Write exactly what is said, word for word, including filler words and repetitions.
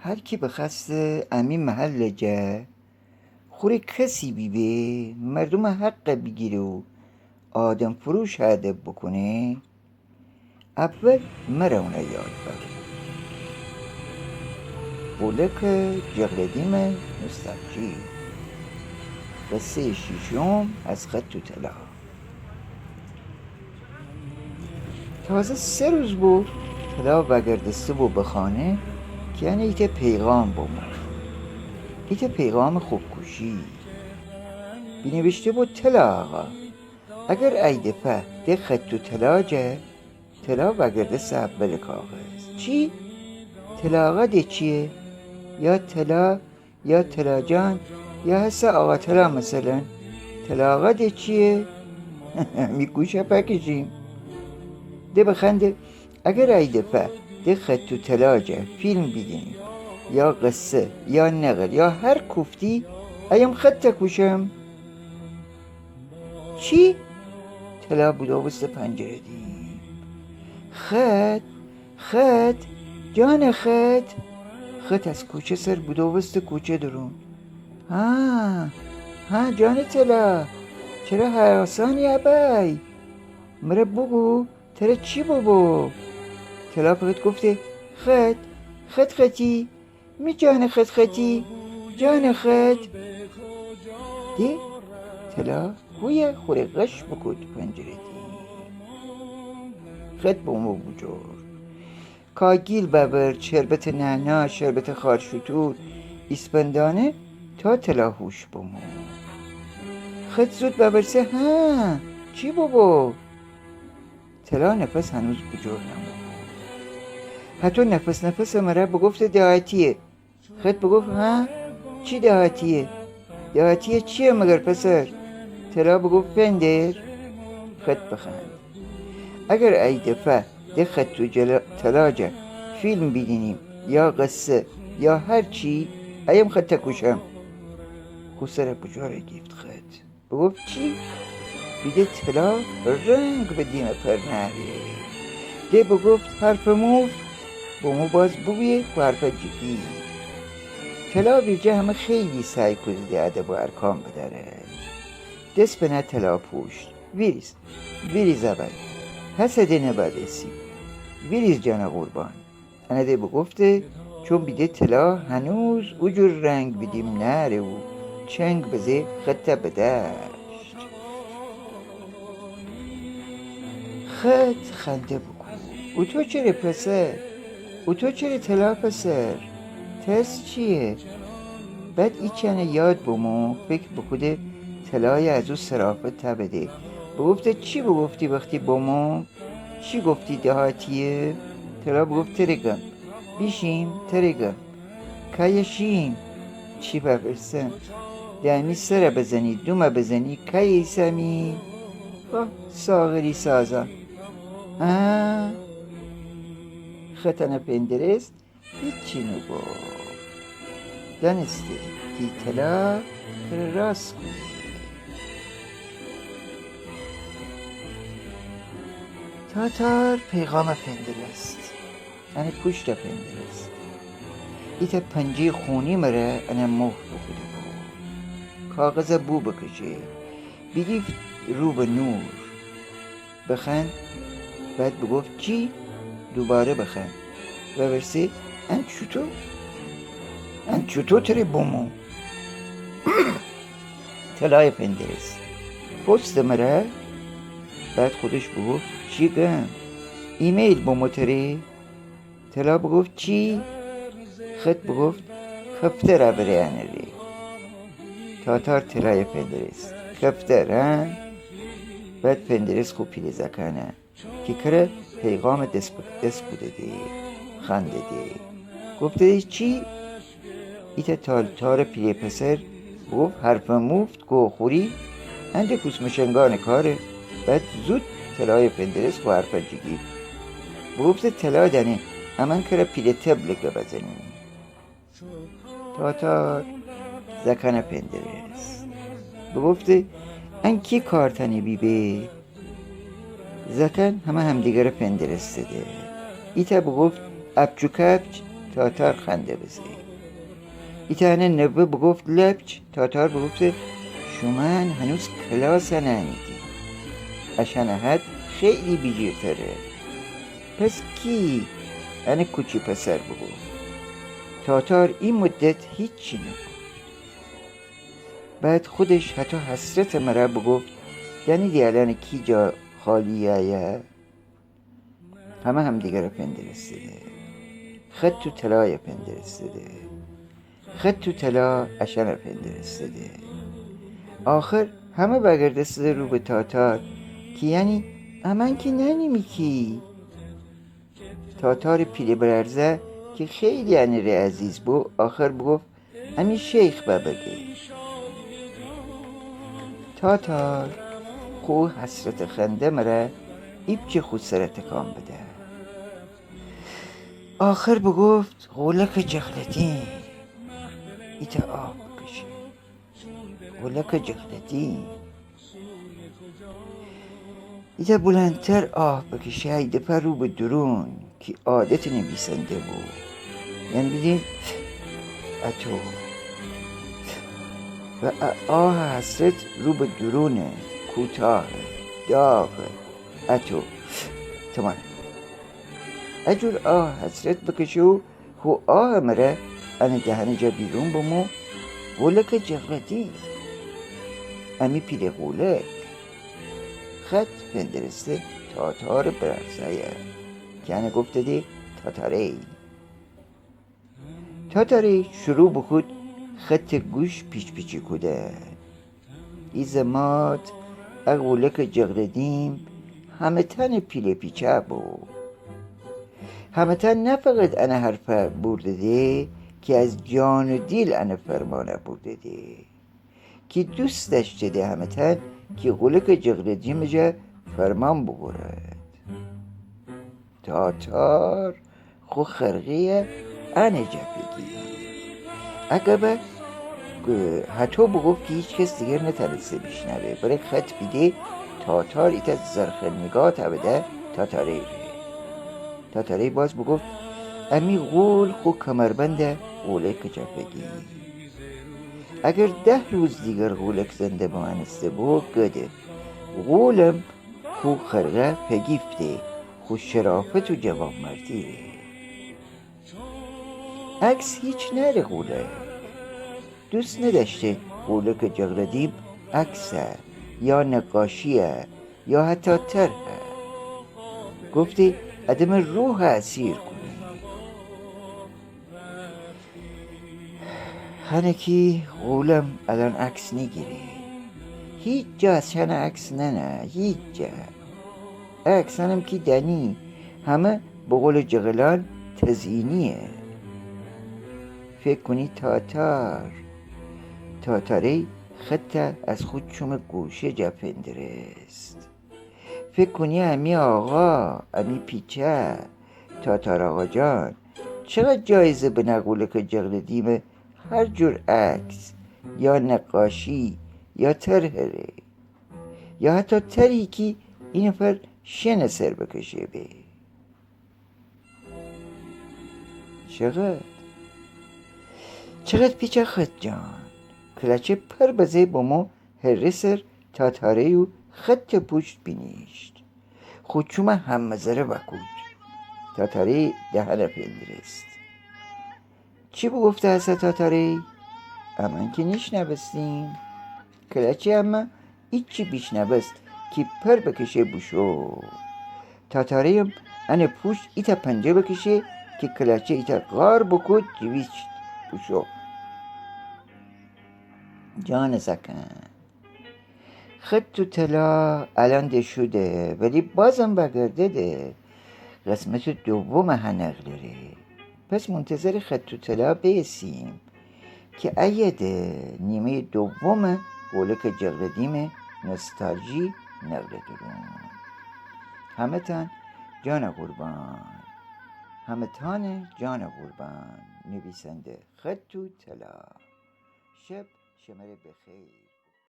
هر کی بخوأسته امی محلٚ جا خوره کسی بیبه مردومٚ حقَ بیگیره و آدم‌فروش هدف بوکونه، اول مره اونه یاد بأوره. غولکٚ جغله دیمٚ نوستالژی. قصه‌یٚ شیشم از خط و طلا. تازه سه روز بو طلا وأگردسته بو به خانه کی انه ایتأ پیغام بمو. ایتأ پیغامٚ خودکشی. بینیویشته بو: طلا آقا، اگر ایدفعه ده خط و طلا جا، طلا وأگردسته اولٚ کاغذ. چی؟ طلا آقا ده چیه؟ یا طلا یا طلا جان، یا هسه آقا طلا مثلاً. طلا آقا ده چیه؟ می گوشه پکشیم. ده بخوأنده: اگر ایدفعه ده خط و طلا جا فیلم بیدینیم، یا قصه، یا نقل، یا هر کوفتی، ایم خطَ کوشم. چی؟ طلا بودوبسته پنجره دیم. خط؟ خط؟ جانٚ خط؟ خط از کوچه سر بودوبسته کوچه دورون. ها، ها، جانٚ طلا، چره هراسانی ابی؟ مره بوگو، تره چی بوبو؟ طلا فقط گفته: خط، خط خطی، می جانٚ خط خطی، جانٚ خط. ده طلا هویه خوره غش بوکود پنجره دیم. خط بمو بوجور. کاگیل بأورد، شربتٚ نعنا، شربتٚ خارشوتور، ایسپندانه، تا طلا هوش بمو. خط زود بأورسه: ها، چی بوبو؟ طلا نفس هنوز بوجور نمو. هتو نفس نفسٚ مره بوگفته: دهاتیه. خط بوگفت: ها؟ چی دهاتیه؟ دهاتیه چیه مگر پسر؟ طلا بوگفت: فندر. خط بخوأند: اگر ایدفعه ده خط و جلا-، طلا جا فیلم بیدینیم، یا قصه، یا هر چی، ایم خطَ کوشم. خو سره بوجور گیفت خط. بوگفت: چی؟ بیده طلا رنگ به دیمٚ پر نأره. ده بوگفت: حرفٚ موفت، بمو باز بوبویه خو حرفٚ جیگی. طلا ویرجه همه خیلی سعی کوده ده ادب و ارکان بدأره. دس بنه طلا پوشت. ویریز، ویریز اول. هسه ده نبأ دسی. ویریز جانٚ قربان. انه ده بوگفته، چون بیده طلا هنوز اوجور رنگ به دیم نأره و چنگ بزه خطَ بدأشت. خط خنده بوکود. او تو چره پسر؟ او تو چره طلا پسر؟ ترس چیه؟ بعد ایچنه یاد بمو، فکر بوکوده طلایه از او صرافه تأ بده. بوگفته، چی بوگفتی وختی بمو؟ چی گفتی دهاتیه؟ طلا بوگفت تره گم. بیشیم تره گم. کایه شیم؟ چی وأورسم؟ ده امی سره بزنی، دومه بزنی، کایه ایسمی؟ واه، ساغری سازان. ها؟ خط انه فندرست، هیچی نوگفت. دأنسته کی طلا تره راست گویه. تاتار پیغامه فندرست. انه پوشته فندرست. ایتأ پنجه‌یٚ خونی مره انه مهر بوکوده بو. کاغذه بو بکشه. بیگیفت رو به نور. بخوأن، بعد بوگفت چی؟ دوباره بخوأن. وأورسه، ان چوطو؟ ان چوطو تره بمو؟ طلایه فندرست. پستٚ مره؟ بعد خودش بوگفت، چی گم؟ ایمیل بمو تره؟ طلا بوگفت چی؟ خط بوگفت، کفتر ابره انه ره. تاتار طلایه فندرست. کفتر، ها؟ بعد فندرست خو پیله زأکأنه کی کره پیغامه دس ب-، دس بوده‌ده، خوأنده‌ده. گفته‌ده چی؟ ایتأ تال‌تارٚ پیله پسر بوگفت، حرفٚ موفت گوخوری، انده کوسمشنگانٚ کاره. بعد زود طلایه فندرست خو حرفه جیگیفت. بوگفته طلا دأنه، امأن کره پیله طبلٚ گب بزنی. تاتار زأکأنه فندرست. بوگفته، ان کی کارتأنه بیبه؟ زأکأن همه همدیگره فندرسته‌ده. ایتأ بوگفت اپچ و کپچ، تاتار خنده بزه. ایتأ انه نوه بوگفت لپچ، تاتار بوگفته: شومأن هنوز کلاس نأنیدی. اشأنٚ حد خیلی بیجیرتره. پس کی انه کوچی پسر بوگفت؟ تاتار ای مدت هیچی نوگفت. بعد خودش هتو حسرتٚ مره بوگفت: دأنیدی الأن کی جا خالی ایه؟ همه همدیگره فندرستده. خط و طلایه فندرستده. خط و طلا اشأنه فندرستده. آخر همه وأگردستده رو به تاتار کی یعنی امأن کی نأنیمی کی. تاتارٚ پیله برأرزه کی خیلی انه ره عزیز بو، آخر بوگفت: امی شیخ ببه ده. تاتار خو حسرتٚ خنده مره ایپچه خو سره تکان بده. آخر بوگفت: غولکٚ جغله‌دیم، ایتأ آه بکشه. غولکٚ جغله‌دیم. ایتأ بلندتر آه بکشه، ای دفعه رو به دورون کی عادتٚ نیویسنده بو. یعنی بیدین اتو. و ا-، آه حسرت رو به دورونه، کوتاه، داغ، اتو. تمام. اجور آه حسرت بکشه و خو آهٚ مره انه دهنٚ جا بیرون بمو: غولکٚ جغله‌دیم. امی پیله غولک. خط فندرسته تاتارٚ برأرزه‌یه کی انه گفتیدی تاتاری. تاتاری شروع بوکود خطٚ گوش پیچ‌پیچی کودن. ای زمات ا غولکٚ جغله‌دیم همه‌تأنٚ پیله پیچه بو. همه‌تأن نه فقط انه حرفه بورده‌دی کی از جان و دیل انه فرمانه بورده‌دی. کی دوست دأشتیدی همه‌تأن کی غولکٚ جغله‌دیمٚ جا فرمان بوبورد. تاتار خو خرقه‌یه انه جا فگیفت. اگه به، اه، هتو بوگفت کی هیچ کس دیگر نتأنسته بیشنوه، ولی خط بیده تاتار ایتأ زرخه نیگاه تأوده تاتاری ره. تاتاری باز بوگفت: امی غول خو کمربنده غولکٚ جا فگیفت. اگر ده روز دیگر غولک زنده بمأنسته بو، گده. غولم خو خرقه فگیفته، خو شرافت و جوانمردی ره. عکس هیچ نأره غولک. دوست ندأشته غولکٚ جغله‌دیم عکسه یا نقاشیه یا حتی طرحه. گفته آدمٚ روحه اسیر کونه. هنه کی غولم الأن عکس نیگیره. هیچ جا از شأنه عکس ننه، هیچ جا. عکسأنم کی دأنی همه به قولٚ جغلان تزئینیه. فکر کونی تاتار. تاتاری خطه از خو چومٚ گوشه جا فندرست. فکر کونی امی آقا، امی پیچه، تاتار آقاجان، چقد جایزه بنه غولکٚ جغله‌دیمٚ هر جور عکس یا نقاشی یا طرحٚ ره، یا حتی طرحی کی ای نفر شنٚ سر بکشه به. چقد؟ چقد پیچه خط جان؟ کلاچه پر بزه بمو هره سر تاتاری و خطٚ پوشت بینیشت. خو چومه همه‌ذره وأکود. تاتاری دهنه فندرست. چی بوگفته اسه تاتاری؟ امأن کی نیشنوستیم. کلاچه امه ایچی بیشنوست کی پر بکشه بوشو. تاتاری‌یم انه پوشت ایتأ پنجه بکشه کی کلاچه ایتأ قار بوکود جیویشت بوشو. جانٚ زأکأن. خط و طلا الأن ده شوده، ولی بازم وأگرده‌ده قسمتٚ دومٚ هه نقلٚ ره. پس منتظرٚ خط و طلا بیسیم کی ایه ده نیمه‌یٚ دومٚ غولکٚ جغله‌دیمٚ نوستالژی نقلٚ دورون. همه‌تأن جانٚ قربان. همه‌تأنٚ جانٚ قربان. نویسنده خط و طلا. شب شمره بخیر.